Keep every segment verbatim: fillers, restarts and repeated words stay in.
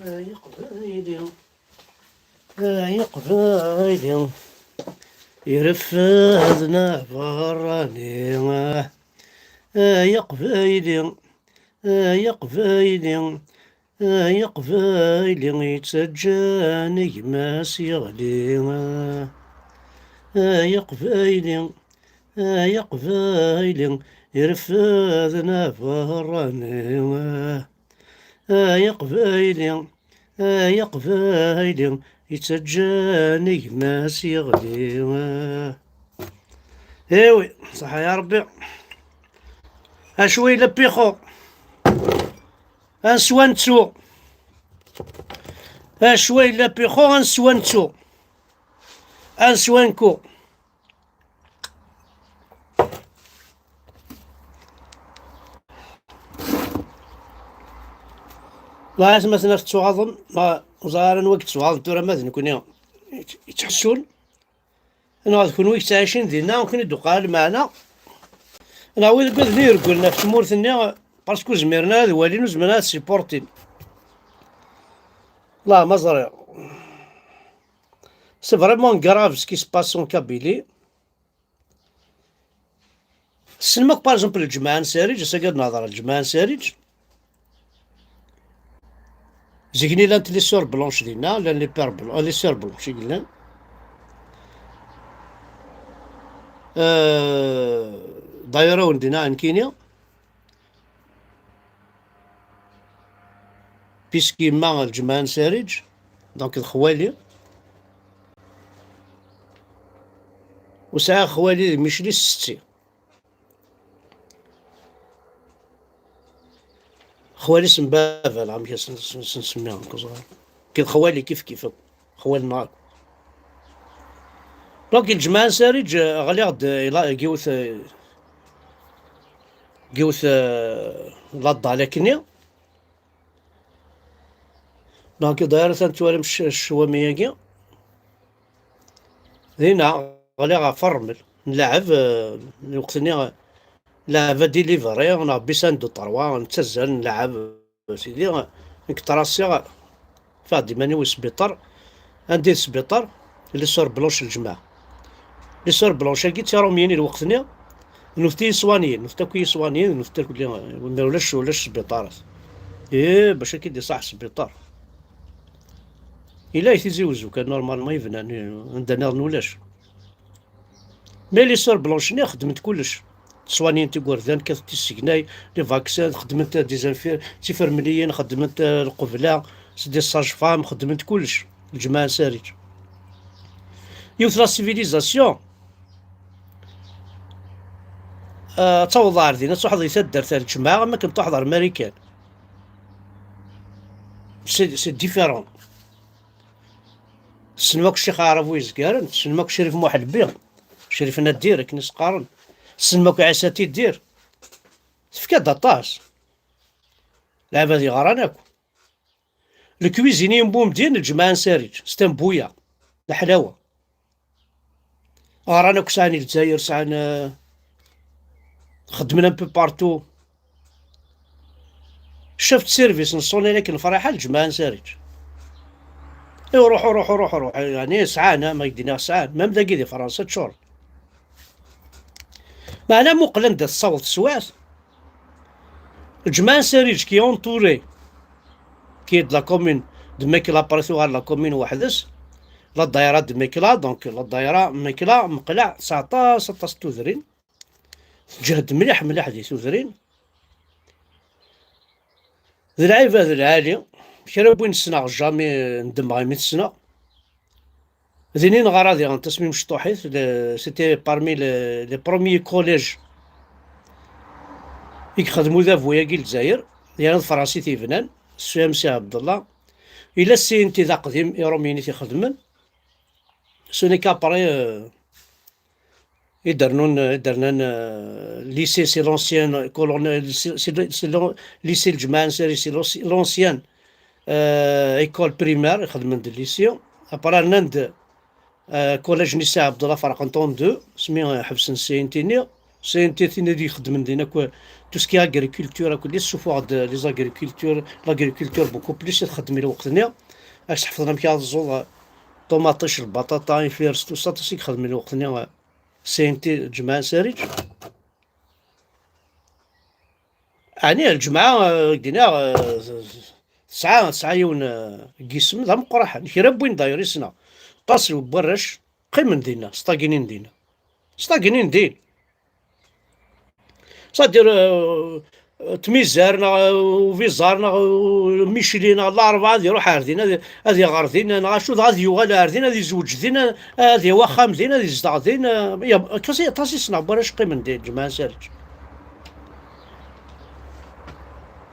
Ay Aqbayli, ay Aqbayli, ireffed n aberrani. Ay Aqbayli, ay Aqbayli, ay Aqbayli, yettaǧǧan gma-s yeɣli. Ay Aqbayli, ay Aqbayli, ireffed n aberrani. Ay Aqbayli, ay Aqbayli, yettaǧǧan gma-s yeɣli. Iwi, ṣaḥa ya Rebbi. Acu yella pixu? Answa nettu. Acu yella pixu? Answa nettu. Answa nku. Laɛas ma tena tettwaɣaḍem, ma ẓer ara anwa i yettwaɣaḍen tura, ma d nekni yettḥessun, neɣ d kunwi yettɛicin dinna, ur ken-id-uqeɛ lmeɛna, neɣ wid wwiden iregglen ɣef tmurt-nni, parce que ur zmiren ara ad walin, ur zmiren ara ad supportin. La, ma ẓriɣ. C'est vraiment grave ce qui se passe en Kabylie. Tessnem akk, par exemple, lǧemɛa n Sariǧ, ass-agi ad nehḍer ɣef lǧemɛa n Sariǧ. Zik-nni llant les sœurs blanches dinna, llan les pères blan-, les sœurs blanches i yellan. Euh, d'ailleurs, ad wen-d-iniɣ nekkini, puisque yemma lǧemɛa n Sariǧ, donc d xwali. Ur sɛiɣ xwali d Micli s setti. Xwali-s n baba, neɣ amek as-, as-, as-nsemmi nekk ẓriɣ. Kid xwali kif kif akk. Xwali-nneɣ akk. Donc, lǧemɛa n Sariǧ, eh, ɣliɣ-d, eh, ila-, deg yiwet, eh, deg yiwet, eh, la dalle akkenni. Donc, d'ailleurs, atan twalam cc-, ccwami-agi. Dinna, ɣliɣ ɣef ṛṛmel. Nleɛɛeb, eh, lweqt-nni, eh, nleɛɛeb adilivri, neɣ bis un deux trois, nettazzal, nleɛɛeb, eh, sidi, eh, nekk trasiɣ, fad iman-iw i sbiṭar. Anda i d sbiṭar? Les sœurs blanches lǧemɛa. Les sœurs blanches-agi d tirumyin i lweqt-nni, nutenti i yiswaniyen, nutenti akk i yiswaniyen, nutenti akk, ma ulac, ulac sbiṭarat. Ih, bac ad k-id-iṣaḥ sbiṭar. Ila i Tizi Wezzu kan, normalement, i bnan, anda nniḍen ulac. Mais les sœurs blanches-nni xeddment kullec. Swaniyent igerdan, kkatent tissegnay, les vaccins, xeddment des infir-, d tifermliyin, xeddment, eh, lqebla, c'est des sages-femmes, xeddment kullec. Lǧemɛa n Sariǧ. Yiwet la civilisation, eh, ad taweḍ ɣer din, ad truḥeḍ di taddart ar lǧemɛa, am akken truḥeḍ ɣer Marikan. C'est, c'est différent. Tessnem akk Ccix Aɛrabu Yezgaren, tessnem akk Crif Muḥelbi, Crif Nadir, akken i s-qqaren. Tessnem akk Ɛisa Tidir. Tefka-d aṭas. Lɛebad yeɣran akk. Le cuisinier n Bumedyen, lǧemɛa n Sariǧ, c'est un bouya. Leḥlawa. Ɣran akk, sɛan i Lezzayer, sɛan, eh, xeddmen un peu partout. Chef de service n Sonelec n Friḥa, lǧemɛa n Sariǧ. Iruḥ, ruḥ, ruḥ, ruḥ, yeɛni sɛan, ma ak-d-iniɣ sɛan, même dagi di Fransa ččuren. Meɛna muqel anda tessaweḍ teswiɛt, lǧemɛa n Sariǧ qui est entourée, qui est de la commune de Mekla, après tuɣal la commune weḥd-s, la daïra de Mekla, donc la daïra Mekla, Meqleɛ, tesɛa aṭas, aṭas n tudrin. Teǧhed mliḥ, mliḥ di tudrin. D lɛibad lɛali. Kra n win ssneɣ, jamais ndemmeɣ imi t-ssneɣ. Din i neɣra diɣen tasmi mecṭuḥit, le, c'était parmi les, les premiers collèges i yexdem udabu-agi n Lezzayer, yerna d Fransit i yebnan, S M C Abdallah. Yella C N T d aqdim, Iṛumyen i t-ixedmen. Ce n'est qu'après, euh, i d-rnun, i d-rnan, euh, lycée, c'est l'ancienne colonne, c'est, c'est le, c'est le lycée Lǧemɛa Ansari, c'est l'anci-, l'ancienne, euh, école primaire, i xedmen d lycée. Après, rnan-d Euh, collège Nissi Abdallah ferqen-t en deux, asmi, euh, ḥebsen C N T-nni. C N T-nni d ixeddmen din akk, tout ce qui est agriculture, akk les ssufuɣ-d les agriculteurs, l'agriculture beaucoup plus i txeddem i lweqt-nni. Ad k-sḥefḍen amek ara teẓẓuḍ, euh, ṭumaṭic, lbaṭaṭa, ifires, tout ça, tout ce i ixeddmen i lweqt-nni, euh, C N T, lǧemɛa n Sariǧ. Ɛni lǧemɛa, euh, deg dinna, euh, tesɛa, tesɛa yiwen, euh, n yisem d ameqqraḥ. Kra n win d'ailleurs i ssneɣ. Aṭas n warrac qqimen dinna, sṭaginin dinna. Sṭaginin din. C'est-à-dire, euh, Tmizar, neɣ, euh, Ubiẓar, neɣ, euh, Micli, neɣ Larebɛa, ad iruḥ ar din, ad, ad iɣer din, neɣ acu, dɣa ad yuɣal ar din, ad izweǧ din, ad, ad yawi axxam din, ad izdeɣ din, euh, ya, aṭas i, aṭas i ssneɣ n warrac qqimen din, lǧemɛa n Sariǧ.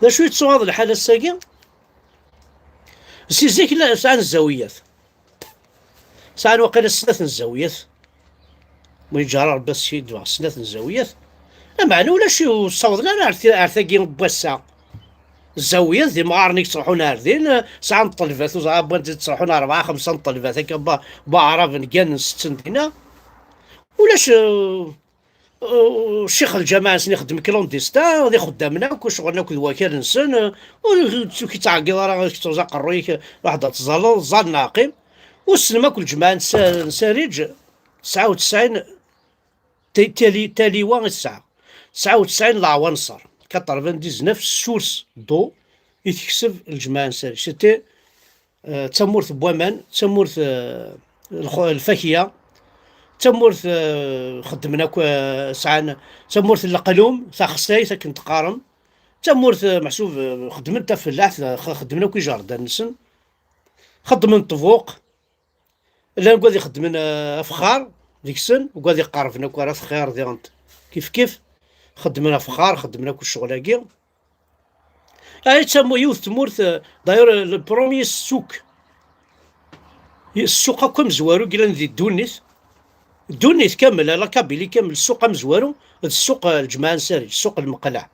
D acu yettuɣaḍ lḥal ass-agi? Si zik la sɛan zzawiyat. Sɛan waqila snat n zzawiyat. Ma yeǧǧa Rebbi ad s-yid-waɣ snat n zzawiyat. Lameɛna ulac, ur ssawḍen ara ar ti-, ar tagi n wass-a. Zzawiyat d imɣaren i yettruḥun ar din, sɛan ṭṭelbat, ur ẓriɣ wwant-d ttruḥun rebɛa, xemsa n ṭṭelbat, akka ba-, baɛraben gganen setten dinna. Ulac, eh, ccix lǧameɛ-nsen ixeddem clandestin, d ixeddamen akk, ccɣel akk d wakal-nsen, ur k-yettɛeggiḍ ara, ad k-tuẓ aqerruy-ik, ruḥ-d ad tẓalleḍ, ẓẓal neɣ qqim. Ur ssnem akk lǧemɛa n Sa-, n Sariǧ, tesɛa u tesɛin, t-, tali-, taliwa i tesɛa. Tesɛa u tesɛin leɛwanṣer, quatre-vingt-dix-neuf sources d'eau i tekseb lǧemɛa n Sariǧ. C'était, euh, d tamurt n waman, d tamurt, euh, lxu-, lfakya, d tamurt, euh, xeddmen akk, euh, sɛan, d tamurt n leqlum, taxsayt akken teqqarem, d tamurt, euh, meḥsub, euh, xeddmen tafellaḥt, euh, x-, xeddmen akk ijerdan-nsen, xeddmen ṭṭbuq, llan wigad ixeddmen, euh, afexxar deg-sen, wigad iqerben akk ar at xir diɣen kif kif, xeddmen afexxar, xeddmen akk ccɣel-agi. Ay, d tamu-, yiwet tmurt, euh, d'ailleurs, euh, le premier ssuq. Ssuq akk amezwaru i yellan di ddunit. Ddunit kamel, la Kabylie kamel, ssuq amezwaru, d ssuq, euh, lǧemɛa n Sariǧ, ssuq lmeqlaɛ.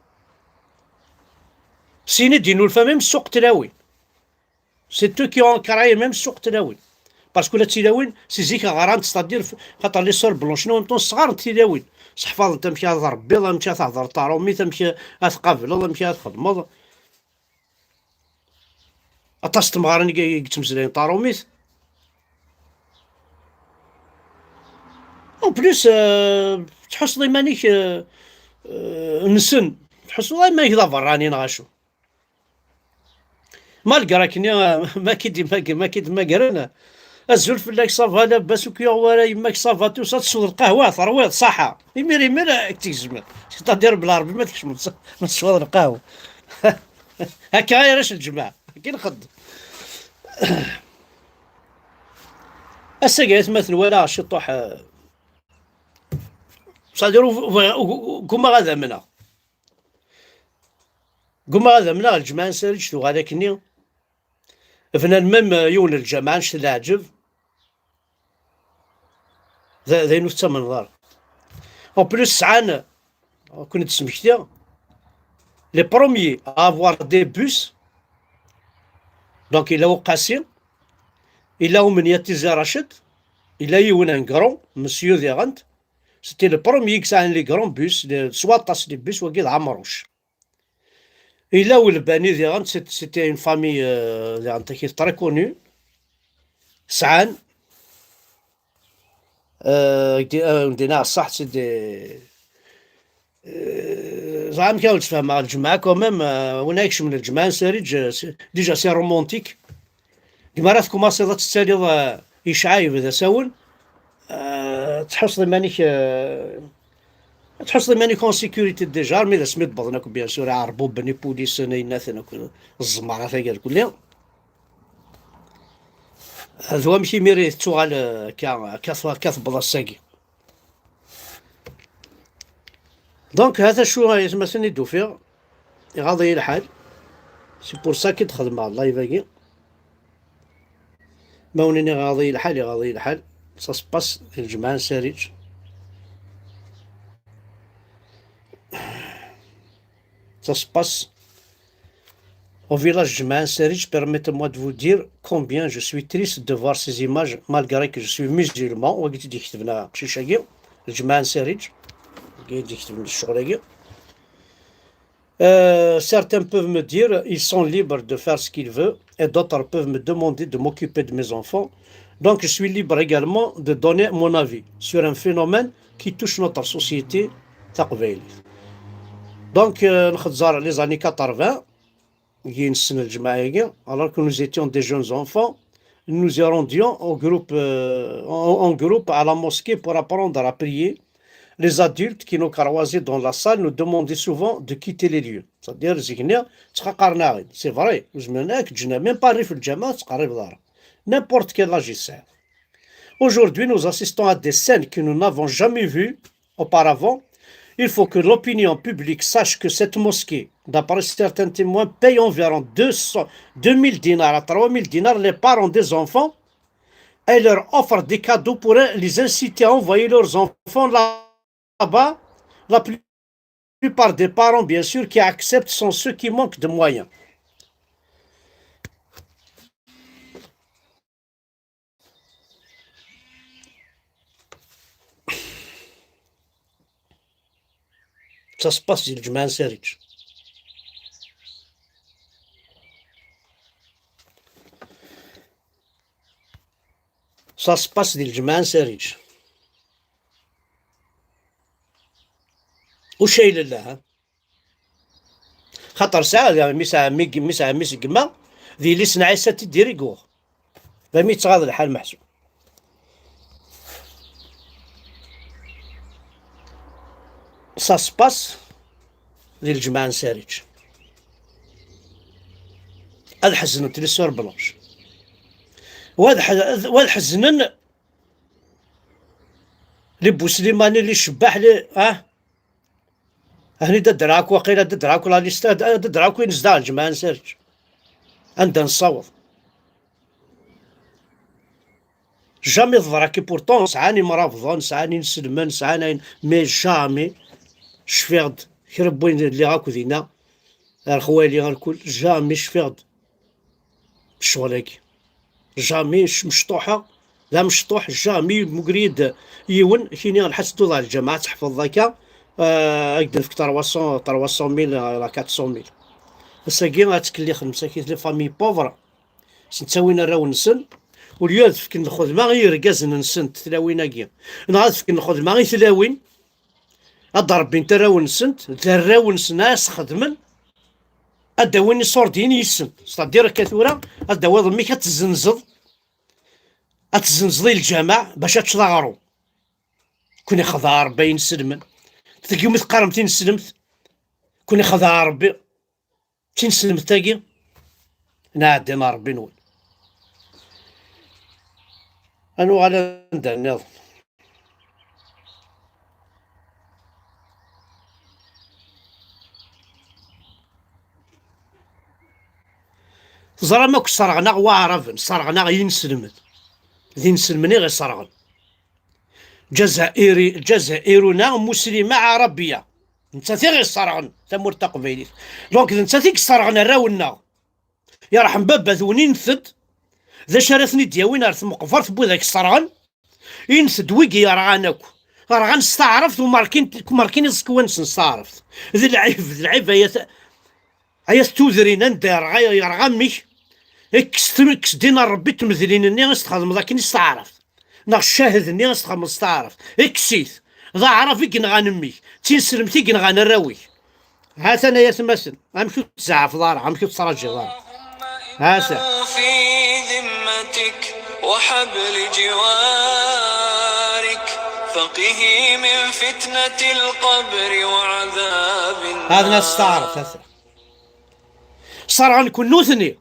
Syin i d-innulfa même ssuq tlawin. C'est eux qui ont créé même ssuq tlawin. Parce que la tilawin, si zik ɣrant, c'est-à-dire, f-, xaṭer les sœurs blanches, en même temps, sɣarent tilawin. Seḥfaḍent amek ara tṛebbiḍ, amek ara tehḍreḍ taṛumit, amek ara tqableḍ, amek ara txedmeḍ. Aṭas n temɣarin i, i yettmeslayen taṛumit. En plus, euh, tḥusseḍ iman-ik, euh, euh, nsen. Tḥusseḍ iman-ik d aberrani neɣ acu? Malgré akken, euh, ma k-id-, ma k-, ma k-id-mmagren, azul fell-ak, ça va, labas, ur k-yuɣ wara yemma-k, ça va, tout ça, tesweḍ lqahwa, terwiḍ, ṣaḥa. Imir, imir, euh, ad k-tegzem. C'est-à-dire, bla Rebbi ma tkecmeḍ, s-, ma tesweḍ lqahwa. Akka ay arrac n lǧemɛa, akka i nxeddem. Ass-agi, aytmaten, walaɣ ciṭuḥ, euh, c'est-à-dire, u-, u-, u-, u-, ggumaɣ ad amneɣ. Ggumaɣ ad amneɣ, lǧemɛa n Sariǧ tuɣal akkenni. Bnan même, euh, yiwen n lǧameɛ, annect n leɛǧeb. D, d ayen ur tettamneḍ ara. En plus, sɛan, ad ken-id-smektiɣ, les premiers à avoir des bus, donc, yella Uqasi, yella Umenya Tizi Raced, yella yiwen un grand monsieur diɣen, c'était le premier i yesɛan les grands bus, les, s waṭas les bus, wagi d Amrouche. Yella Welbani diɣen, c'est-, c'était une famille, euh, diɣen, qui est très connue. Sɛan, euh, di-, euh, dina ṣṣeḥ, c'est des, euh, ẓer amek ara wen-d-sfehmeɣ, lǧemɛa quand même, euh, win ara ikecmen lǧemɛa n Sariǧ, euh, c'est, déjà c'est romantique. Deg mi ara tkumaṣiḍ ad tettaliḍ, euh, icɛayeb d asawen, euh, tḥusseḍ iman-ik, euh, tḥusseḍ iman-ik en sécurité déjà, armi d asmi d-wwḍen akk, bien sûr, iɛerbuben, ipulisen, aynaten akk, ẓẓmara tagerkulli. D wamek imir i tettuɣal, euh, akka, akka, akka tewweḍ ass-agi. Donc, ha-t-a acu ay atmaten i d-ufiɣ, iɣaḍ-iyi lḥal. C'est pour ça i d-xedmeɣ live-agi. Ma wen-iniɣ iɣaḍ-iyi lḥal, iɣaḍ-iyi lḥal. Ça se passe di lǧemɛa n Sariǧ. Ça se passe. Au village Ǧemɛa Nsariǧ, permettez-moi de vous dire combien je suis triste de voir ces images, malgré que je suis musulman. Wagi i d-iketben aqcic-agi, Ǧemɛa Nsariǧ. Wagi i d-iketben ccɣel-agi. Euh, certains peuvent me dire, ils sont libres de faire ce qu'ils veulent, et d'autres peuvent me demander de m'occuper de mes enfants. Donc, je suis libre également de donner mon avis sur un phénomène qui touche notre société taqbaylit. Donc, euh, nxezzar les années quatre-vingts, i nessen lǧemɛa-agi, alors que nous étions des jeunes enfants, nous nous rendions au groupe, euh, en, en groupe à la mosquée pour apprendre à prier. Les adultes qui nous croisaient dans la salle nous demandaient souvent de quitter les lieux. C'est-à-dire, zik-nni, ttqaqaren-aɣ-id. C'est vrai, ur zmiren ara ad k-ǧǧen, même pas rrif lǧameɛ, ur tettqerribeḍ ara. N'importe quel âge i tesɛiḍ. Aujourd'hui, nous assistons à des scènes que nous n'avons jamais vues auparavant. Il faut que l'opinion publique sache que cette mosquée, d'après certains témoins, paye environ deux cents, deux mille dinars à trois mille dinars les parents des enfants et leur offre des cadeaux pour les inciter à envoyer leurs enfants là-bas. La plupart des parents, bien sûr, qui acceptent sont ceux qui manquent de moyens. Ça se passe di lǧemɛa Nsariǧ. Ça se passe di lǧemɛa Nsariǧ. Ucayel llah, ha? Xaṭer sɛiɣ, mmi-s ɛemmi, mmi-s ɛemmi-s gma, d yelli-s n Ɛisa Tidiriguɣ. D ami yettɣaḍ lḥal meḥsub. Ça se passe di lǧemɛa Nsariǧ. Ad ḥeznent les sœurs blanches. Wa ad ḥe-, wa ad ḥeznen les Bouslimani, les Cebbaḥ, les, ah? Ahni d adraku, waqila d adraku la liste, d adraku i nezdeɣ lǧemɛa Nsariǧ. Anda nessaweḍ. Jamais teḍra-k, pourtant sɛan imrabḍen, sɛan inselmen, sɛan ayen, mais jamais cfiɣ-d kra n wayen lliɣ akk dinna, ar xwali, ar kul, jamais cfiɣ-d ccɣel-agi. Jamais mecṭuḥeɣ, d amecṭuḥ, jamais mugri-d yiwen, kini lḥaǧ tedduḍ ɣer lǧameɛ, ad tḥefḍeḍ akka, euh, ad k-d-nefk trois cents, trois cent mille, euh, la quatre cent mille. Ass-agi ad ttkellixen msakit, les familles pauvres, sen-ttawin arraw-nsen, au lieu ad fken lxedma i yirgazen-nsent, tlawin-agi, neɣ ad fken lxedma i tlawin, ad d-rebbint arraw-nsent, d arraw-nsen ad as-xedmen, ad d-awin iṣurdiyen yis-sen. C'est-à-dire akka tura, ad d-tawiḍ mmi-k ad tezzenzeḍ, ad tezzenzeḍ i lǧameɛ bac ad teččeḍ aɣrum. Kun ixdeɛ Ṛebbi ay inselmen. Tagi umi teqqaremt tineslemt, kun ixdeɛ Ṛebbi. D tineslemt tagi? Nɛeddi n Ṛebbi-nwen. Ad nuɣal anda nniḍen. Teẓram akk sserɣen-aɣ waɛraben, sserɣen-aɣ yinselmen. D inselmen i ɣ-isserɣen. Ǧazairi, Ǧazairuna muslima ɛarabiya. Nettat i ɣ-isserɣen tamurt taqbaylit. Donc d nettat i yesserɣen arraw-nneɣ. Yerḥem baba-twen, init-d d acu ara ten-id-yawin ar tmeqbert n widak sserɣen. Init-d wigi yerɣan akk. Rɣan s taɛrabt u merkin, merkin iẓekwan-nsen s taɛrabt. D lɛib, d lɛib ay at, ay at tudrin anda yerɣa, yerɣa mmi-k. Kkes, kkes ddin n Ṛebbi n tmedlin-nni i s-txedmeḍ akken s taɛrabt. Neɣ ccahad-nni i s-txedmeḍ s taɛrabt. Kkes-it. D aɛrab i yenɣan mmi-k. D tineslemt i yenɣan arraw-ik. Ha-t-an ay atmaten, amek ur tzeɛfeḍ ara, amek ur tettraǧiḍ ara? Ha-t-an. في ذمتك وحبل جوارك، فقه من فتنة القبر وعذاب النار. Hada nesteɛref, ha-t-an. Sserɣen-ken nutni.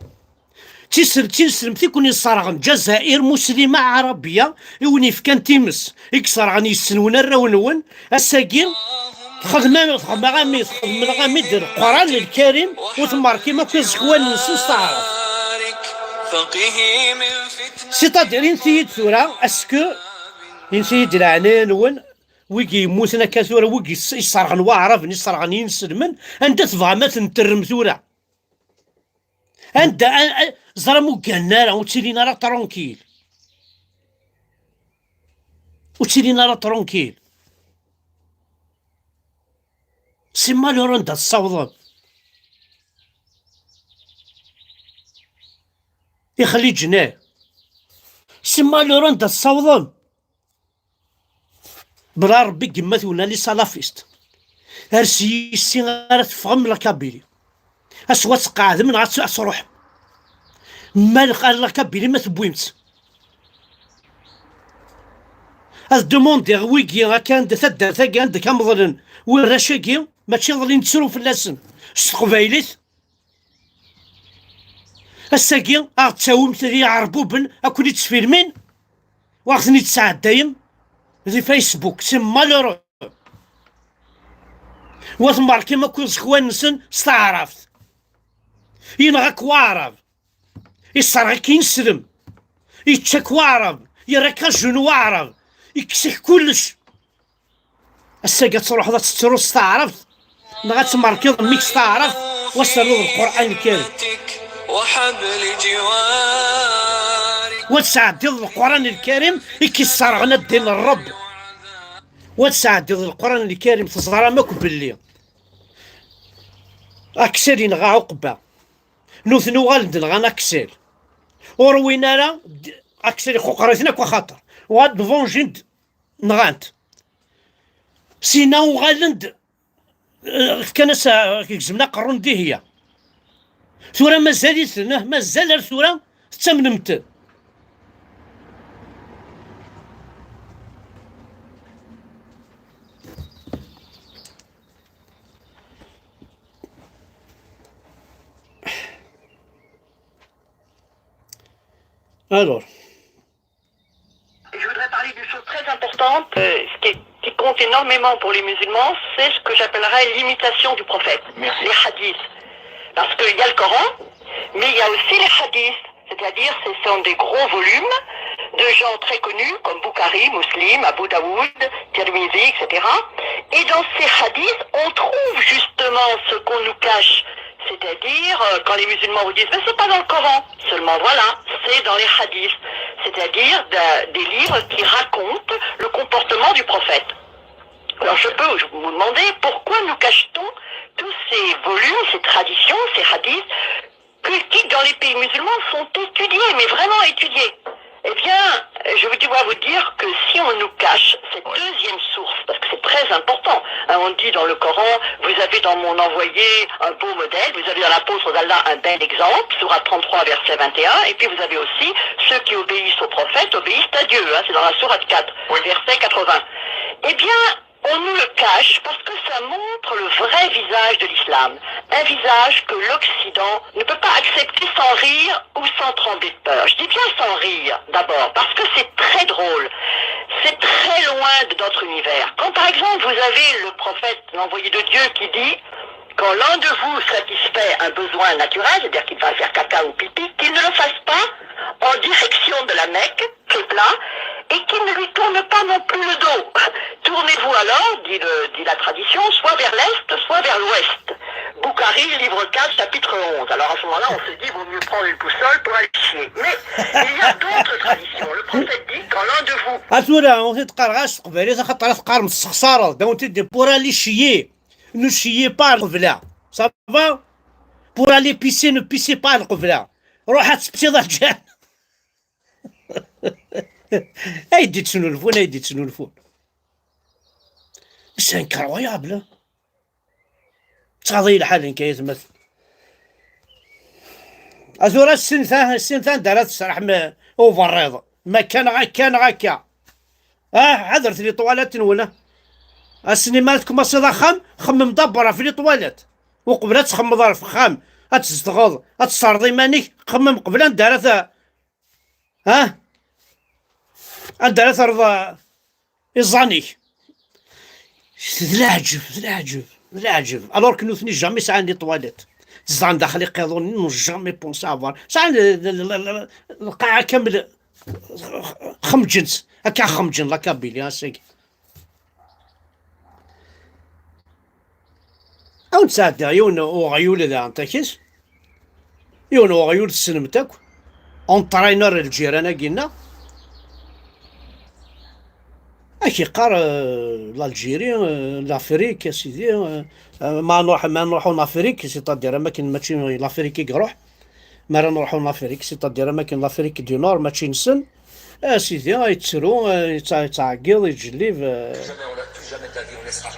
D tisel-, d tineslemt i ken-isserɣen, Ǧazair muslima ɛarabiya, i wen-yefkan times, i yesserɣen yes-wen arraw-nwen. Ass-agi, txedmem, txedmeɣ ami, txedmeɣ ami d Leqran Lkarim, u tmerkim akk iẓekwan-nsen s taɛrabt. C'est-à-dire, init-iyi-d tura, est-ce que, init-iyi-d leɛnaya-nwen, wigi yemmuten akka tura, wigi s-, isserɣen waɛraben, isserɣen yinselmen, anda tebɣam ad ten-terrem tura? Anda, a, a, ẓra, ur gganen ara, ur ttilin ara tranquille. Ur ttilin ara tranquille. C'est malheureux anda tessawḍem. Ixliǧen, eh. C'est malheureux anda tessawḍem. Bla Rebbi, gma-twen ali salafist. Ar s yissi ara teffɣem la Kabylie. Aswa tqeɛdem neɣ ad s-, ad truḥem. Ma la, la Kabylie ma tewwim-tt. Ad demandiɣ wigi akka anda taddart-agi anda ka meḍlen warrac-agi, mačči ḍlin ttru fell-asen s teqbaylit. Ass-agi, ad ɣ-d-tawimt d iɛerbuben ad ken-id-sfilmin, u ad ɣ-ten-id-tesɛeddayem di Facebook. C'est malheureux. Wa tmerkim akk iẓekwan-nsen s taɛrabt. Yenɣa-k waɛrab. Isserɣ-ik ineslem. Yečča-k waɛrab. Yerra-k ajunu waɛrab. Ikkes-ak kullec. Ass-agi ad truḥeḍ ad tettruḍ s taɛrabt, neɣ ad tmerkiḍ mmi-k s taɛrabt, wa ad ternuḍ Lqur'an Lkarim. Wa ad tesɛeddiḍ Lqur'an Lkarim i k-isserɣen a ddin n Ṛebb. Wa ad tesɛeddiḍ Lqur'an Lkarim, teẓram akk belli Aksel yenɣa Ɛuqba. Nutni uɣalen-d nɣan Aksel. Ur win ara d-, Aksel ixuqer-iten akk axaṭer. Uɣal-d Vanjin d-, nɣan-t. Sina uɣalen-d, eh, fkan-as, eh, gezmen aqerru n Dihya. Tura mazal-iten, eh, mazal ar tura tettamnem-ten. Alors. Je voudrais parler d'une chose très importante. Euh, ce qui est, qui compte énormément pour les musulmans, c'est ce que j'appellerais l'imitation du prophète, les hadiths. Parce qu'il y a le Coran, mais il y a aussi les hadiths. C'est-à-dire, ce sont des gros volumes de gens très connus, comme Bukhari, Muslim, Abu Daoud, Tirmizi, et cetera. Et dans ces hadiths, on trouve justement ce qu'on nous cache. C'est-à-dire, euh, quand les musulmans vous disent, mais c'est pas dans le Coran. Seulement voilà, c'est dans les hadiths. C'est-à-dire de- des livres qui racontent le comportement du prophète. Alors je peux vous demander pourquoi nous cache-t-on tous ces volumes, ces traditions, ces hadiths, que, qui dans les pays musulmans sont étudiés, mais vraiment étudiés. Eh bien, je dois vous dire que si on nous cache cette deuxième source, parce que c'est très important, hein, on dit dans le Coran, vous avez dans mon envoyé un beau modèle, vous avez dans l'apôtre d'Allah un bel exemple, sourate trente-trois, verset vingt et un, et puis vous avez aussi ceux qui obéissent au prophète obéissent à Dieu, hein, c'est dans la sourate quatre, verset quatre-vingts. Eh bien, on nous le cache parce que ça montre le vrai visage de l'islam. Un visage que l'Occident ne peut pas accepter sans rire ou sans trembler de peur. Je dis bien sans rire, d'abord, parce que c'est très drôle. C'est très loin de notre univers. Quand par exemple vous avez le prophète, l'envoyé de Dieu, qui dit, quand l'un de vous satisfait un besoin naturel, c'est-à-dire qu'il va faire caca ou pipi, qu'il ne le fasse pas en direction de la Mecque, Qibla, et qu'il ne lui tourne pas non plus le dos. Tournez-vous alors, dit, le- dit la tradition, soit vers l'est, soit vers l'ouest. Bukhari, livre quatre, chapitre onze. Alors à ce moment-là, on se dit, vaut mieux prendre une boussole pour aller chier. Mais il y a d'autres traditions. Le prophète dit, quand l'un de vous... A tura, ur t-id-qqareɣ ara s teqbaylit, axaṭer ad teqqarem tessexṣareḍ. Da ur t-id-, pour aller chier, ne chiez pas à l'qibla. Ça va? Pour aller pisser, ne pissez pas à l'qibla. Ruḥ ad tepsiḍ a lǧan. Ay d-ittnulfun, ay d-ittnulfun. C'est incroyable, hein. Ttɣaḍi lḥal nekk ay atmaten. A tura ssin ta, ssin ta anda ara tesraḥem uberriḍ. Ma kan akka, neɣ akka. Ah, ḥadret les toilettes-nwen, ah. Ass-nni ma tkumaṣiḍ axxam, xemmem d'abord ɣef les toilettes. Uqbel ad txemmeḍ ɣef uxxam, ad tzedɣeḍ, ad tesserreḍ iman-ik, xemmem qbel anda ara ta-, ha? Anda ara terreḍ, ah, iẓẓan-ik? D leɛǧeb, d leɛǧeb, d leɛǧeb. Alors que nutni jamais sɛan les toilettes. Tzedɣen daxel iqiḍunen, n'ont jamais pensé à avoir. Sɛan l-, l-, l-, l-, lqaɛa kamel xemǧen-tt. Akka xemǧen la Kabylie, ass-agi. Ad wen-d-sɛeddiɣ yiwen uɣyul daɣen, takes. Yiwen uɣyul tessnem-t akk, entraîneur n lǧiran-agi-nneɣ. Ak-iqqar, euh, l'Algérie, euh, l'Afrique, a sidi, euh, euh, ma nruḥ, ma nruḥ en Afrique, c'est-à-dire, am akken mačči l'Afrique i iruḥ, mi ara nruḥ en Afrique, c'est-à-dire, am akken l'Afrique du Nord, mačči nsen, a sidi, a yettru, euh, yettɛ-, yettɛeggiḍ, yettjellib, euh. Plus jamais, on l'a, plus jamais de la vie, on laissera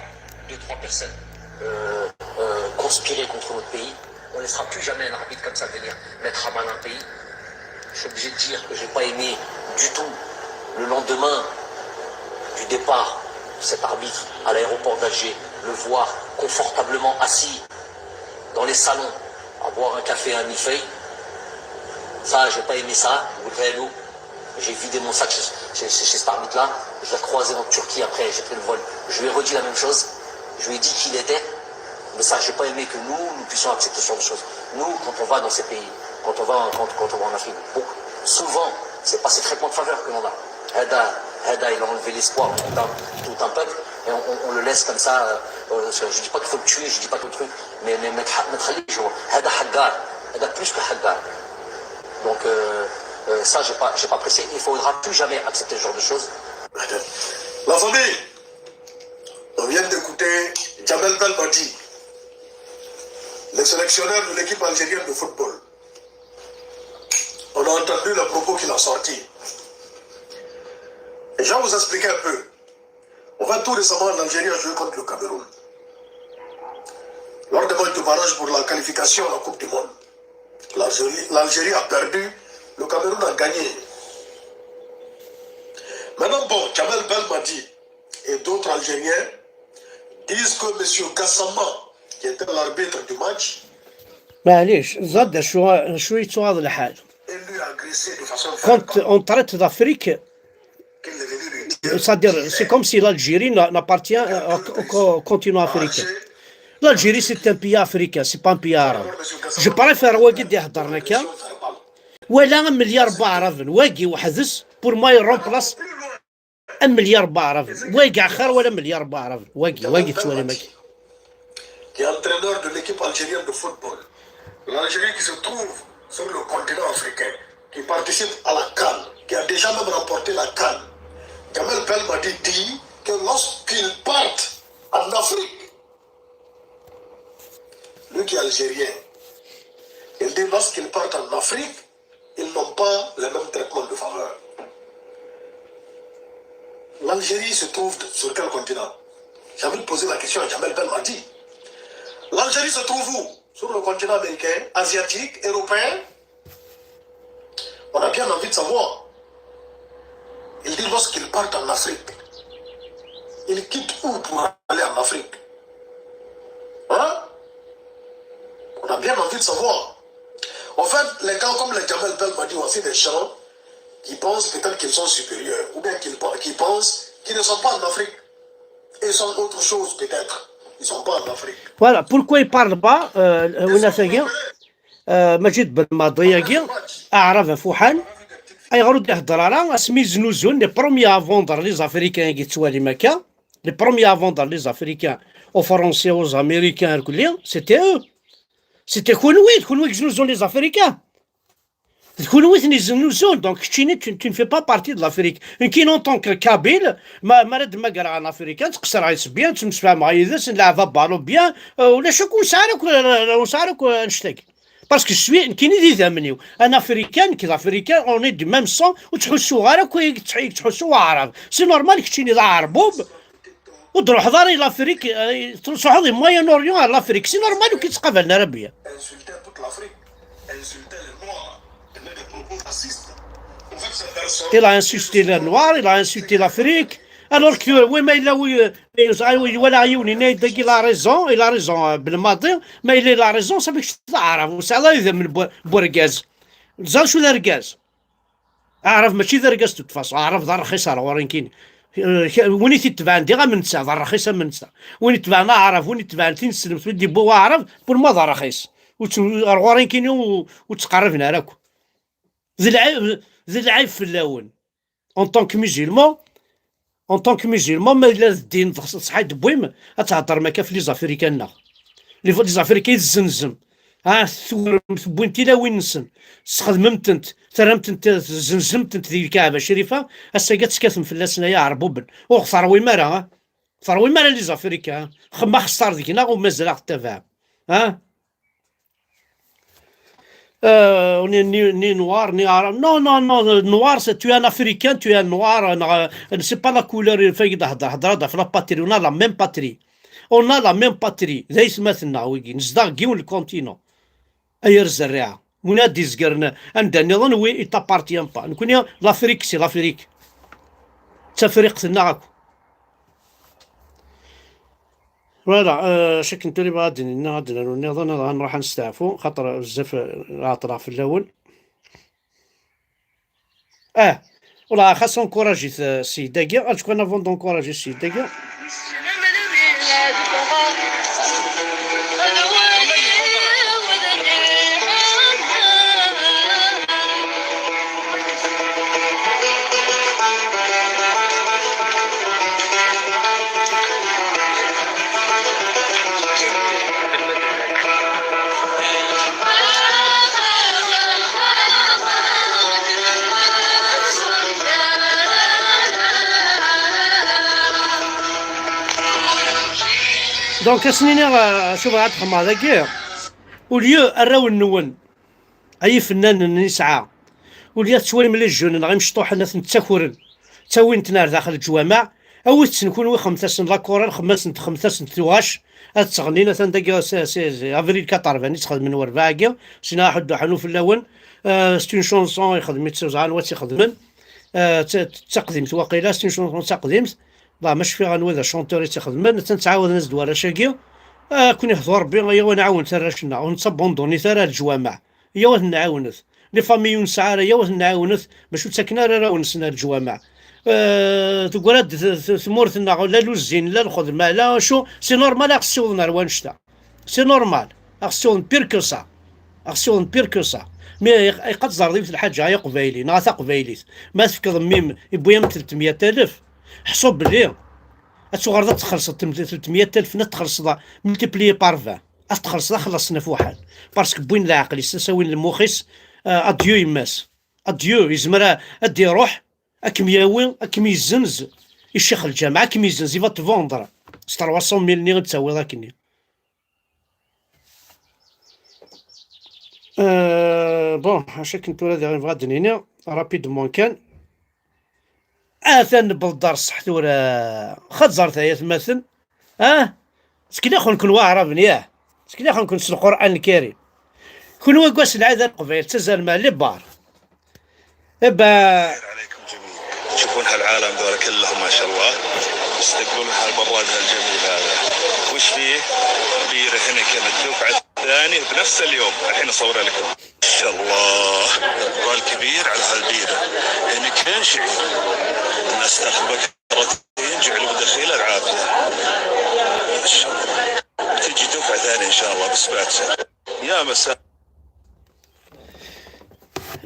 deux, trois personnes, euh, euh, conspirer contre notre pays. On ne laissera plus jamais un arbitre comme ça venir mettre à mal un pays. Je suis obligé de dire que j'ai pas aimé du tout le lendemain du départ de cet arbitre à l'aéroport d'Alger, le voir confortablement assis dans les salons à boire un café à un millefeuille. Ça, j'ai pas aimé ça. J'ai vidé mon sac chez, chez, chez, chez cet arbitre-là. Je l'ai croisé en Turquie après, j'ai pris le vol. Je lui ai redit la même chose. Je lui ai dit qui il était. Mais ça, j'ai pas aimé que nous, nous puissions accepter ce genre de choses. Nous, quand on va dans ces pays, quand on va, quand, quand on va en Afrique, beaucoup, souvent, c'est pas ces traitements de faveur que l'on a. Hada, Hada, il a enlevé l'espoir de tout un, tout un peuple et on, on, on le laisse comme ça. Euh, euh, je dis pas qu'il faut le tuer, je dis pas que le truc, mais, mais mettre, mettre les jours. Hada Hagar, Hada plus que Hagar. Donc, euh, euh, ça, j'ai pas, j'ai pas apprécié. Il faudra plus jamais accepter ce genre de choses. La famille, on vient d'écouter Jamel Belmadi, le sélectionneur de l'équipe algérienne de football. On a entendu les propos qu'il a sortis. Et je vais vous expliquer un peu. On va tout récemment, l'Algérie a joué contre le Cameroun. Lors des matchs de barrage pour la qualification à la Coupe du Monde, l'Algérie, l'Algérie a perdu, le Cameroun a gagné. Maintenant, bon, Jamel Belmadi et d'autres Algériens disent que monsieur Gassama, qui était l'arbitre du match, معليش، زاد شو، شوي تواضع الحال. Quand on traite d'Afrique, c'est-à-dire, c'est comme si l'Algérie n'a-, n'appartient au, au, au continent africain. L'Algérie, c'est un pays africain, c'est pas un pays arabe. Je préfère wagi d-iheddren akka. Wala un milliard n waɛraben, wagi weḥd-s, pour moi, il remplace un milliard n waɛraben. Wagi axir wala un milliard n waɛraben. Wagi, wagi ttwalim wagi. Qui est entraîneur de l'équipe algérienne de football. L'Algérie qui se trouve sur le continent africain, qui participe à la CAN, qui a déjà même remporté la CAN. Jamel Belmadi dit que lorsqu'ils partent en Afrique, lui qui est algérien, il dit lorsqu'ils partent en Afrique, ils n'ont pas le même traitement de faveur. L'Algérie se trouve sur quel continent ? J'ai envie de poser la question à Jamel Belmadi. L'Algérie se trouve où ? Sur le continent américain, asiatique, européen ? On a bien envie de savoir. Il dit lorsqu'ils partent en Afrique, ils quittent où pour aller en Afrique ? Hein ? On a bien envie de savoir. En fait, les gens comme les Jamel Belmadi ont aussi des gens qui pensent peut-être qu'ils sont supérieurs, ou bien qu'ils, qui pensent qu'ils ne sont pas en Afrique. Ils sont autre chose peut-être. Ils sont pas en Afrique. Voilà, pourquoi il parle pas, euh, euh, Majid Belmadi-agi, aɛrab afuḥan, ayɣer ur d-ihedder ara asmi znuzun les premiers à vendre les Africains-agi ttwalim akka, les premiers à vendre les Africains aux Français, aux Américains, c'était eux. C'était kunwi, d kunwi i yeznuzun les Africains. D kunwi i ten-yeznuzun, donc keččini, tu, tu ne fais pas partie de l'Afrique. Nekkini, en tant que Kabyle, ma, ma ara d-mmagreɣ un Africain, ttqeṣṣreɣ yes-s bien, ttemsefhameɣ yid-s, nleɛb abalu bien, euh, ulac akk, ur nesɛi ara akk, ur nesɛi ara akk annect-agi. Parce que je suis, nekkini d idammen-iw. Un Africain, nekk d Africain, on est du même sang, ur ttḥussuɣ ara akk i yettḥ-, i yettḥussu Waɛrab. C'est normal, keččini d Aɛerbub, ur d-ruḥeḍ ara i l'Afrique, euh, truḥeḍ i Moyen-Orient ar l'Afrique. C'est normal, ur k-ittqabalen ara bien. Il a insulté les Noirs, il a insulté l'Afrique. Alors que, oui, mais là, oui, euh, mais, ah, oui, voilà, il a raison, il a raison, euh, Belmadi, mais il a raison, ça veut dire que c'est arabe, c'est là, il aime le bo-, bourgeois. Zan, je suis le gaz. Aɛrab mačči d argaz de toute façon, aɛrab d arxis ar ɣur-i nekkini. Eh, win i t-itebɛen diɣ am netta, d arxis am netta. Win itebɛen aɛrab, win itebɛen tineslemt, win d-yewwi waɛrab, pour moi d arxis. Ur tt-, ar ɣur-i nekkini ur, ur ttqerriben ara akk. D lɛib, d lɛib fell-awen. En tant que musulman, en tant que musulman, ma yella d ddin d ṣṣeḥ i d-tewwim, ad theddrem akka f les Africains-nneɣ. Les, les Africains i tezzenzem. Ah, tewwim-, tewwim tilawin-nsen, tesxedmem-tent, terram-tent, tzenzem-tent di lkaɛba crifa, ass-agi ad tekkatem fell-asen ay iɛerbuben. Ur ɣ-terwim ara, ah? Terwim ara les Africains, ah? Xem axeṣṣar deg-neɣ u mazal aɣ-tettabaɛem. Ah? Euh, ni, ni, ni noir, ni arabe. Non, non, non, noir, c'est, tu es un Africain, tu es un noir, euh, c'est pas la couleur, il fait de, de, de, de la patrie, on a la même patrie. On a la même patrie. D aytmaten-nneɣ wigi, nezdeɣ deg yiwen le continent. Ay ar zerriɛa. Win ad d-izgren anda nniḍen, oui, il t'appartient pas. Nekkni, l'Afrique, c'est l'Afrique. D Tafriqt-nneɣ akk. Voilà, euh, akken tura bɣa ad d-nini, ad d-nernu nniḍen, ad nruḥ ad nesteɛfu, xaṭer bezzaf, euh, ɛeṭṭleɣ fell-awen. Ah, والله خاص encourager السيد داكيا، غتكون avant d'encourager السيد داكيا. Donc, ad sen-iniɣ, euh, acu bɣiɣ ad xedmeɣ dagi, au lieu arraw-nwen, ay ifennanen n yesɛa, au lieu ad tettwalim les jeunes neɣ imecṭuḥen ad ten-ttakren, ttawin-ten ar daxel leǧwameɛ, awit-ten kunwi, xedmet-asen la chorale, xedmet-asen, xedmet-asen tuɣac, ad ttɣennin, atan dagi, c'est, c'est, c'est avril quatre-vingts i tt-xedmen werbaɛ-agi, sina aḥuddu ḥanu fell-awen, euh, c'est une chanson, ixdem-itt, ẓran wa tt-ixedmen, euh, d ta-, d taqdimt waqila, c'est une chanson d taqdimt, la, ma cfiɣ anwa d chanteur i tt-ixedmen, atan ttɛawaden-as-d warrac-agi, euh, ad ken-ihdu Rebbi, ayaw ad nɛawen arrac-nneɣ, ur nettabandunit ara leǧwameɛ, ayaw ad ten-nɛawnet. Les familles ur nesɛi ara, yaw ad ten-nɛawnet, bac ur ttaken ara arraw-nsen ar leǧwameɛ. Euh, tegra-d t-, t-, tmurt-nneɣ, la l'usine, la lxedma, la acu, c'est normal ad ɣ-ssiwḍen ar wannect-a. C'est normal. Ad ɣ-ssiwḍen pire que ça. Ad ɣ-ssiwḍen pire que ça. Mais iq-, iqad ẓer yiwet lḥaǧa, ay aqbayli, neɣ a taqbaylit. Ma tefkeḍ mmi-m, yewwi-am telt meyya alef, ḥṣu belli ad tuɣaleḍ ad txellṣeḍ tem-, telt meyya alef, ad txellṣeḍ multiplié par vingt. Ad txellṣeḍ, ad xellṣen ɣef waḥed. Parce que wwin leɛqel-is, s-, awin lmux-is, euh, adieu yemma-s. Adieu, yezmer a-, ad d-iruḥ, ad kem-yawi, ad kem-yezzenz i ccix lǧameɛ, ad kem-yezzenz, il va te vendre. S trois cent mille-nni i d-tawiḍ akkenni. Euh, bon, acu akken tura diɣ nebɣa ad d-nini, rapidement kan. Atan newweḍ-d ar ṣṣeḥ tura. Xaṭ ẓret ay atmaten. Ah? Ttkellixen-ken waɛraben, yah? Ttkellixen-ken s Lqur'an Lkarim. Kunwi deg wass n lɛid a Leqbayel, ttazzalem ar libar. Iba. عليكم جميعا. تشوفون هالعالم ذولا كلهم ما شاء الله. يستقبلون هالبراد هالجميل هذا. وش فيه؟ بيرة هينيكن الدفعة الثانية بنفس اليوم. الحين أصورها لكم. ما شاء الله. إقبال كبير على هالبيرة. هينيكن شعير. الناس تاخذ بكرتين، جعلوا دخيل العافية. ما شاء الله. تجي دفعة ثانية إن شاء الله، بس بعد سنة. يا مساء.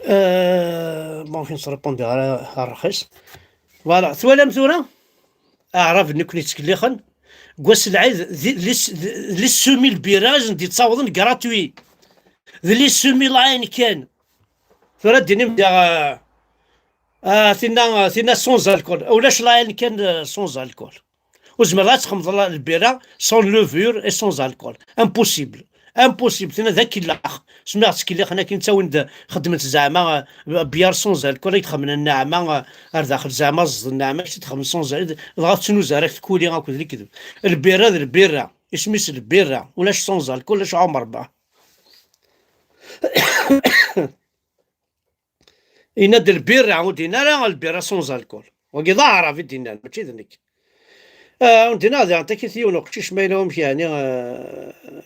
Euh, bon, fin se répondre à, à Rachis. Voilà, twalam tura? Aɛrab nekkni ttkellixen. Deg wass n lɛid, d, d, d les semi lbira i sen-d-yettawḍen gratuit. D les semi layen kan. Tura d-inim diɣ, euh, ah, tinna, tinna sans alcool. Ulac layen kan, euh, sans alcool. Ur zmireḍ ad txedmeḍ la-, lbira sans levure et sans alcool. Impossible. Impossible. Tinna d akellax. Smiɣ ttkellixen akken ttawin-d, xeddmen-t zeɛma, euh, bière sans alcool, ay d-xedmen nneɛma, euh, ar daxel zeɛma ẓẓed nneɛma, kečč txedmeḍ sans alcool, dɣa tettnuz ara tkuli akked lekdeb. Lbira d lbira. Isem-is lbira. Ulac sans alcool, ulac ɛumerba. Yenna-d lbira, ur d-yenni ara lbira sans alcool. Wagi d aɛrab i d-yennan, mačči d nekk. Ah, ur d-yenni diɣen takit yiwen uqcic ma yella wamek yeɛni, ah,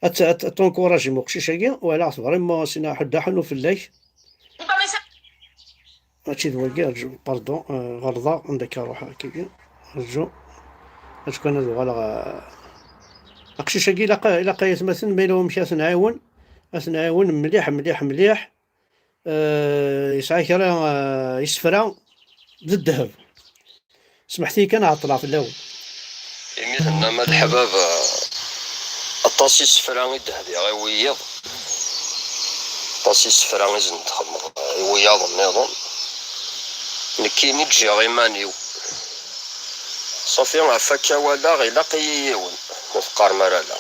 ad t-, ad t-, ad t'encourager uqcic-agi, walaɣ-t vraiment sina ḥedd aḥunnu fell-ak. Mačči d wagi, rǧu, pardon, ah, ɣelḍeɣ, anda akka ruḥ akkagi, rǧu. Acu kan ad uɣaleɣ, ah, aqcic-agi ilaq, ilaq ay atmaten, ma yella wamek ad t-nɛiwen, ad t-nɛiwen mliḥ, mliḥ, mliḥ. Eh, yesɛa kra, eh, isefra d ddheb. Smeḥt-iyi kan ɛeṭṭleɣ fell-awen. Imi tennam a leḥbab, eh, ad Aṭas isefra i d-hdiɣ i wiyiḍ, aṭas isefra i sen-d-xedmeɣ i wiyaḍ nniḍen. Nekkini ǧǧiɣ iman-iw. Ṣafi, ɣef akka walaɣ, ilaq-iyi yiwen, ur teqqarem ara la.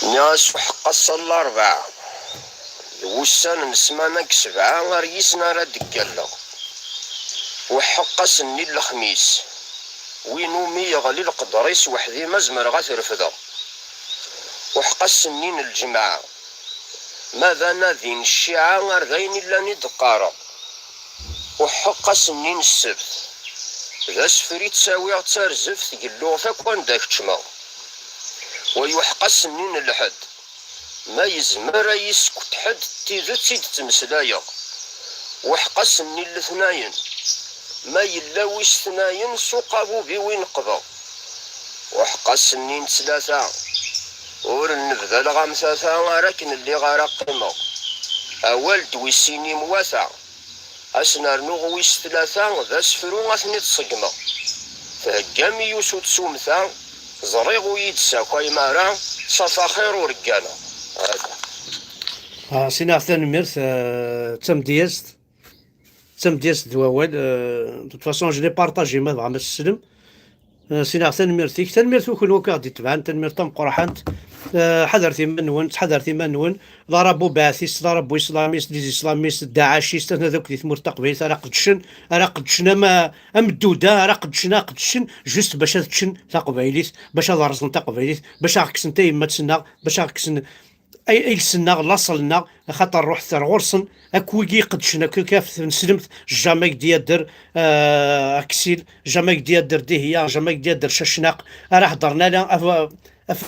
Nniɣ-as uḥeqq ass-a n larebɛa, d wussan n ssmana deg sebɛa ar yisn ara d-ggalleɣ. Uḥeqq ass-nni n lexmis, win umi yeɣli leqder-is weḥd-i ma zemreɣ ad t-refdeɣ. Uḥeqq ass-nni n lǧemɛa, ma d anadi n cciɛa ar d ayen illan i d-qqareɣ. Uḥeqq ass-nni n ssebt, d asefri ttawiɣ d tarzeft gelluɣ-t akk anda keččmeɣ. Wa yuḥeqq ass-nni n lḥedd, ma yezmer a yi-ssekket ḥedd d tidet i d-ttmeslayeɣ. Uḥeqq ass-nni n letnayen, ma yella wis tnayen s uqabub-iw i neqbeɣ. Uḥeqq ass-nni n ttlata, ur nnebdaleɣ am tata ar akken lliɣ ara qqimeɣ. Awal d wis sin imwata, ad s-nernuɣ wis tlata, d asefru ad ten-id-ṣeggmeɣ. Theggam-iyi usu d sumta, ẓriɣ ur yi-d-ssakayem ara, ṣafi axir ur gganeɣ. Hada. Ah, sinaɣ tanemmirt, eh, d tamedyazt. D tamedyazt d wawal. Eh, de toute façon, je l'ai partagé, ma tebɣam ad teslem. Eh, sinaɣ tanemmirt-ik, tanemmirt i kunwi akk i aɣ-d-itebɛen, tanemmirt tameqqrḥant. Eh, ḥadret iman-nwen, ttḥadaret iman-nwen. D arabu baɛtist, d arabu islamist, d islamis, d daɛacist, atan akk di tmurt taqbaylit ara qedcen, ara qedcen ama, am dduda, ara qedcen, ara qedcen, juste bac ad ččen taqbaylit, bac ad rẓen taqbaylit, bac ad ɣ-kksen tayemmat-nneɣ, bac ad ɣ-kksen ay, iles-nneɣ, laṣel-nneɣ, axaṭer ruḥet ar ɣur-sen, akk wigi iqeddcen, akk akka f-, neslemt, jamais deg d-yadder, euh, Aksil, jamais deg d-yadder Dihiya, jamais deg d-yadder Cacnaq, ara heddren ala af, af,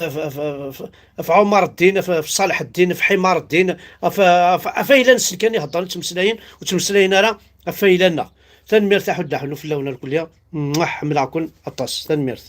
af Ɛumar Ddin, af, af Ṣaleḥ Ddin, af Ḥimar Ddin, af, af, af ayla-nsen kan i heddren, ttmeslayen, ur ttmeslayen ara af ayla-nneɣ. Tanemmirt a ḥuddaḥ fell-awen irkelli. Mwah, ḥemmleɣ-ken aṭas. Tanemmirt.